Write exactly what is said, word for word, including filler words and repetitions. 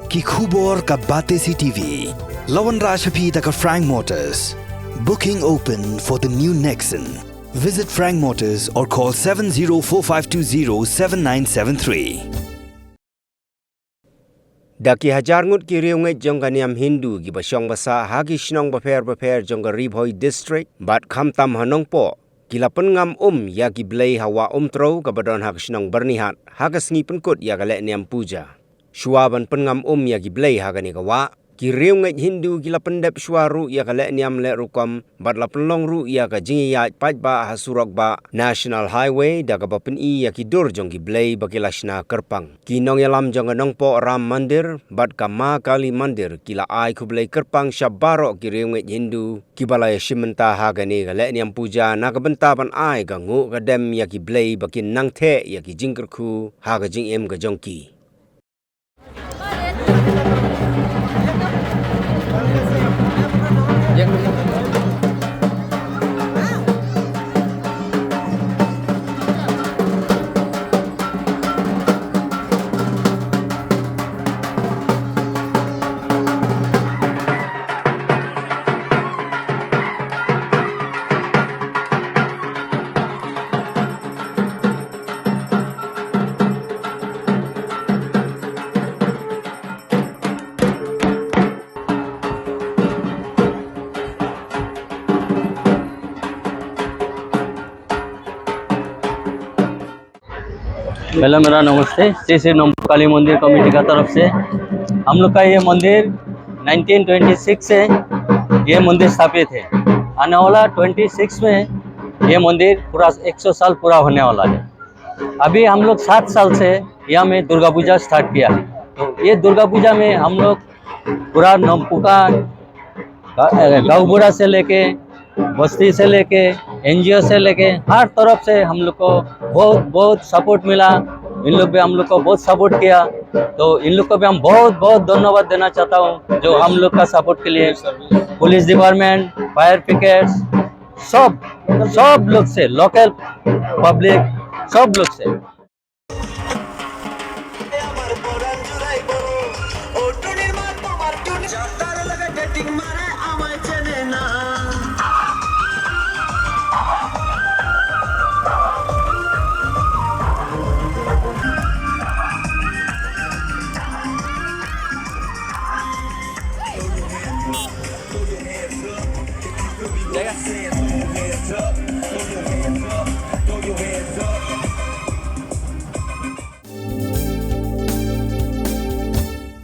Ki khubor ka Batesi T V. La wanrah sha phi da ka Frank Motors. Booking open for the new Nexon. Visit Frank Motors or call seven zero four five two zero seven nine seven three. Da ki hajar ngut ki riewngeit jong ka niam Hindu kiba shong ba sah ha ki shnong bapher bapher jong ka Ri Bhoi District bad khamtam ha Nongpoh, ki la pynngam um ïa ki blei ha Wah Umtrew kaba don ha ka shnong Byrnihat ha ka sngi pynkut ïa ka lehniam puja. Shuwa ban pynngam um ïa ki blei ha kane ka wah, ki riewngeit Hindu ki la pyndep shuwa ruh ïa ka lehniam leh rukom bad la pynlong ruh ïa ka jingïaid paidbah ha surok bah National Highway da kaba pyni ïa ki dur jong ki blei ba ki la shna kyrpang. Ki nongïalam jong ka Nongpoh Ram Mandir bad ka Ma Kali Mandir ki la ai khublei kyrpang sha baroh ki riewngeit Hindu kiba la ïashim bynta ha kane ka lehniam puja na ka bynta ban ai ka nguh ka dem ïa ki blei ba kin nang theh ïa ki jingkyrkhu ha ka jingim ka jong ki. पहले मेरा नमस्ते। श्री श्री नमपोह काली मंदिर कमेटी का तरफ से हम लोग का ये मंदिर नाइनटीन ट्वेंटी सिक्स से ये मंदिर स्थापित है। आने वाला ट्वेंटी सिक्स में ये मंदिर पूरा एक सौ साल पूरा होने वाला है। अभी हम लोग सात साल से यहाँ में दुर्गा पूजा स्टार्ट किया है। तो ये दुर्गा पूजा में हम लोग पूरा नमपोह का गा-, गाँव बूढ़ा से लेके, बस्ती से लेके, एनजीओ से लेके, हर तरफ से हम लोग को बहुत, बहुत सपोर्ट मिला। इन लोग भी हम लोग को बहुत सपोर्ट किया, तो इन लोग को भी हम बहुत, बहुत धन्यवाद देना चाहता हूँ, जो हम लोग का सपोर्ट के लिए। पुलिस डिपार्टमेंट, फायर ब्रिगेड्स, सब, सब लोग से, लोकल पब्लिक, सब लोग से।